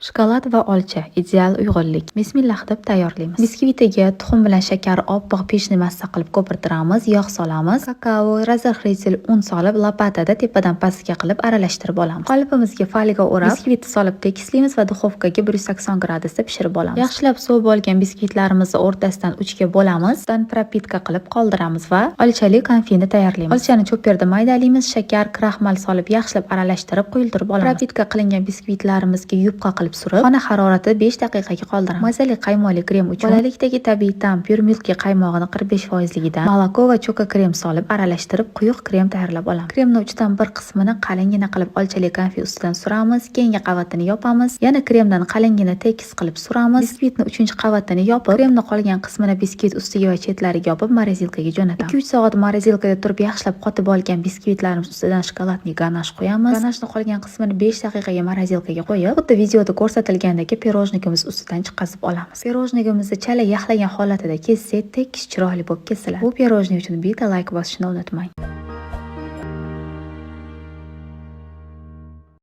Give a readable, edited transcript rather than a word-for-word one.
Shokolad va olcha – ideal uyg'unlik. Bismillah deb tayyorlaymiz. Biskvitiga tuxum bilan shakar oppoq пышный massa qilib ko'pirtiramiz, yog' solamiz, kakao, разрыхлитель, un solib, lopatada tepadan pastga qilib aralashtirib olamiz. Qolipimizga folga o'rab, biskvitni solib tekislaymiz va duxovkaga 180 gradusda pishirib olamiz. Yaxshilab sovib olgan biskvitlarimizni o'rtasidan uchga bo'lamiz, dan пропитка qilib qoldiramiz va olchali konfini tayyorlaymiz. Olchani choperda maydalaymiz, shakar, kraxmal solib, yaxshilab aralashtirib, quyultirib olamiz. Пропитка qilingan biskvitlarimizga yupqa qilib surib, xona haroratida 5 daqiqaga qoldiramiz. Mazali qaymoqli krem uchun bolalikdagi tabiiy ta'm Pure Milky qaymog'ini 45 foizligidan молоко va choco krem solib aralashtirib, quyuq krem tayyorlab olamiz. Kremni uchdan bir qismini qalingina qilib olchali konfi ustidan suramiz, keyingi qavatini yopamiz, yana kremdan qalingina tekis qilib suramiz. Biskvitni uchinchi qavatini yopib, kremni qolgan qismini biskvit ustiga va chetlariga yopib, морозилка ga jo'natamiz. 2-3 soat морозилка da turib, yaxshilab qotib olgan biskvitlarimiz ustidan шоколадный ganash qo'yamiz. Ganashni qolgan qismini 5 daqiqaga морозилка ga qo'yib, xuddi videoda ko'rsatilgandek пирожник imiz ustidan chiqazib olamiz. Пирожник imizni chala yaxlagan holatida kessak, tekis, chiroyli bo'lib kesiladi. Bu пирожный uchun bitta layk bosishni unutmang.